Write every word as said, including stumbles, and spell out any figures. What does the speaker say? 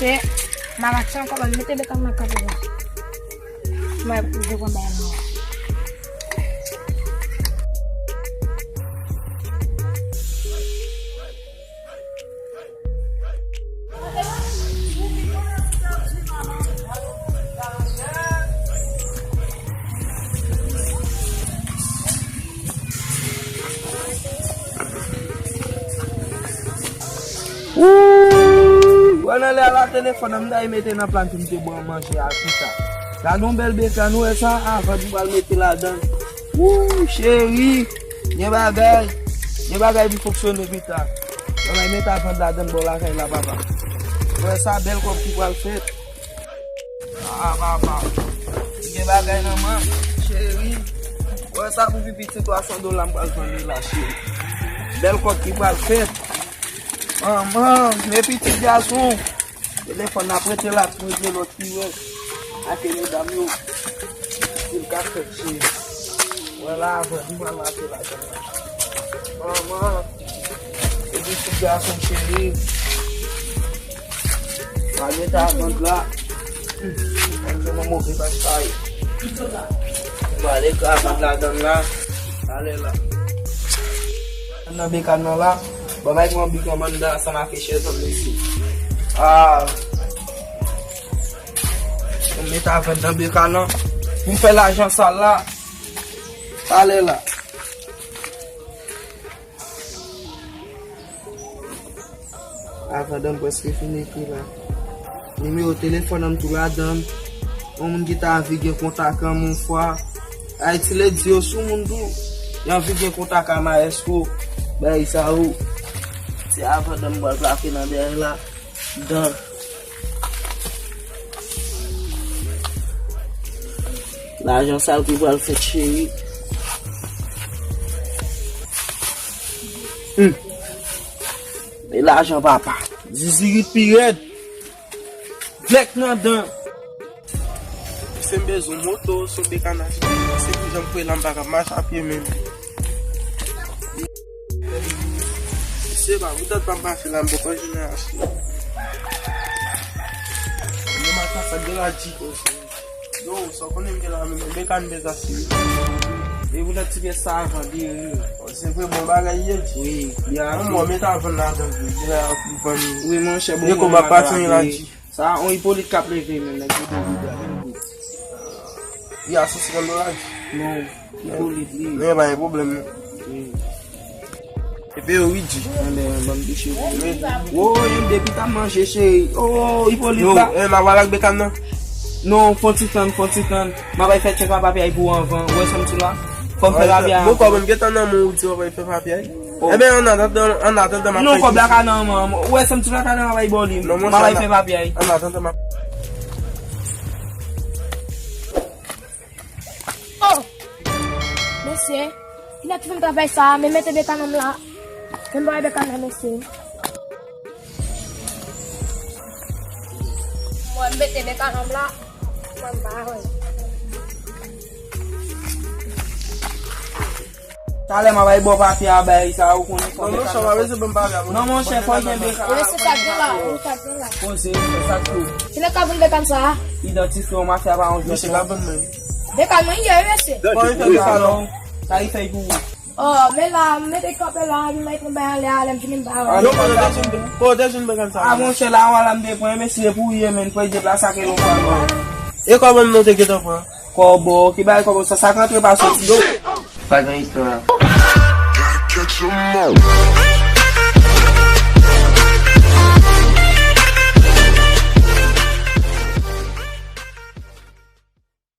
Se, m ap aksyon ankò, ban m mete bekan nan kanpe la. Mwen, je konn bagay mwen. Wouy! Wè nan lè a la telefòn nan m ta mete nan pla m pou m te ba w manje a pita. Gade yon bèl bekan, nou wè sa? Avan m pral mete ladan. Wouy, cheri! Gen bagay. Gen bagay pou fonksyone pita. Yon bagay mete avan ladan bò lakay la, papa. Wè sa, bèl kòb ki pral fèt. Ah, papa. Gen bagay nan men, cheri. Wè sa pou pi piti twa san dola m pral vann li la, cheri. Bèl kòb ki pral fèt. Manman, men pitit gason. Telefòn nan prete la, prete lòt ki wè. Ake medam yo. Si l ka fèt, cheri. Wè la, avan nou pral mache la. Manman, epi ti gason cheri. Malye ta vant la. Mwen se yon move bagay. Malye ta vant la dan la. Ale la. Nan bekan nan la. Bon, bay mwen big manda ansanm ak chèz an mesi. Ah. Mwen met avan nan bekan nan. Pou fè lajan sal la. Ale la. Avan dan m prèske fin ekri la. Nimewo telefòn an m tou ladan l. Yon moun ki ta anvi gen kontak an m yon fwa. Ayiti lè di yo sou moun tou. Yo anvi gen kontak a maestro. Bay sa ou. Se avan dan m pral plake nan dèyè la. Dan. Lajan sal ki pral fèt, cheri. Hmm. E lajan papa. Zizirit pi rèd. Vlèk nan dan. Se m bezwen moto, sou bekan achte. Se pou jan m kwè la, m pa ka mache a pye menm. Se pa, pou tèt pa m mache la, m poko jwenn achte. Yo, mache sa gen la di konsa. Yo, sa w konnen m gen la menm, men kan bezwen asire. E pou nèg ti pyès sa avan de ri. Se vre bon bagay ye di. Wi, li a. Mwen mwen met avan ladan vre. Di la pou vann. Wi, monchè, bon. Ye kòman pa fè la di. Sa on Ipolit k ap leve menm, nèg yo de li menm. Li a sou senkant dola. Non, Ipolit li. Men pa gen pwoblèm. Wi. Epi yo wi di. Anben, ban m touche pou li. Wo, yon depi ta manje cheri. Oh, Ipolit la. Non, eh, m a wale ak bekan nan. Non, fon ti tann, fon ti tann. M a bay fè tchèk a papyay pou anvan. Ou wè sa m sou la? Fò m fè papyay. Bon, kòman m gentan nan men ou di w ap fè papyay? Oh. Enben, an atandan, an atandan, m ap fè. Non, kòb la ka nan men m. Ou wè sa m sou la ka nan m a bay bò li. Non, monchè, m a bay fè papyay. An atandan, m ap. Oh! Mesye, kilè ki fè m travay sa a? Men mete bekan nan m la. Men bay bekan nan, mesye. Mwen mete bekan nan m la. Mwen pa wè. Talè m a bay bò papye a bay sa ou konnen fò. Non, monchè, pa bezwen ban m papye a. Non, monchè, fò gen bekan. Mesye, sa k gen la? Wi, sa k gen la? Poze, sa k tou. Kilè k ap vann bekan sa a? Idantifye w, mafya pa yon jwèt. Mesye k ap vann mwen. Bekan mwen ye, mesye. Bon, li fè sa non. Sa li fè pou ou? Oh, men la, m mete kanpe la, epi m mete yon bay anlè a, lè m vini m ba ou. Yo, kote w te jwenn, kote w te jwenn bekan sa? Ah, monchè, la, wala m te pran, mesye, pou ye, men, fò deplase ak yon fwa, non. E kòman m te gentan pran? Kòbo, ki bay kòbo sa, sa k rantre pa soti. Pa gen istwa.